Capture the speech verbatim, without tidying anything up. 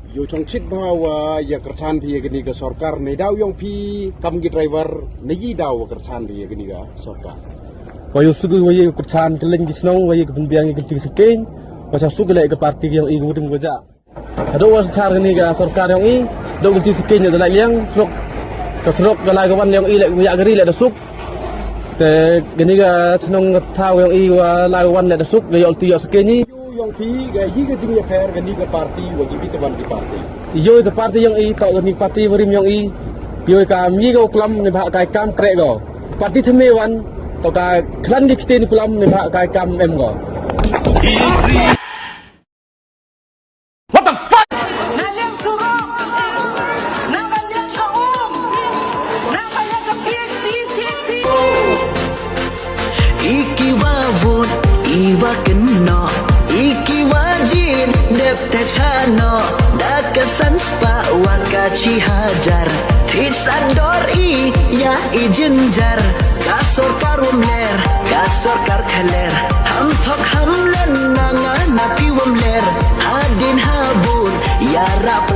Ïoh chong chit bha wa ïa kyrchan phi ïa kani ka sorkar ne daw yong phi kam ki driver ne yi daw wa kyrchan phi ïa kani ka sorkar. Wa ïoh suk wa ïa kyrchan kylleng ki shnong wa ïa ka pynbiang ïa ka lynti ka syngkien. Wa cha suk leh ka parti yong i ka wudum ka ja. Ka dok wa sar kani ka sorkar yong i dok ka lynti ka syngkien ïa da lai liang surok. Ka surok ka lai ka wan yong i leh ïa ka ri leh da suk. Te kani ka chnong ka thaw yong i wa lai wan leh da suk da ïoh lynti ïoh syngkien i. Yong phi ka yi ka jingïapher kani ka parti wa ki phi taban ki parti. Ïoh ka parti yong i to kani parti wa rim yong i. Ïoh ka mi ka klam ne bha ka kam krek go. Parti thame wan to ka khlan ki kti ni klam ne bha ka kam em go. What the fuck? Na liang surok, na ka liang ka um, na ka liang ka P H C, C H C. Iki wa vote, i wa kynnoh, iki wa jin, dep te chano, da ka san spah wa ka chi hajar. Thit sa dor i, ïa i jynjar. Ka sorkar um ler, ka sorkar khaler. Ham thok ham len na nga na phi um ler. Hadien habud, ïarap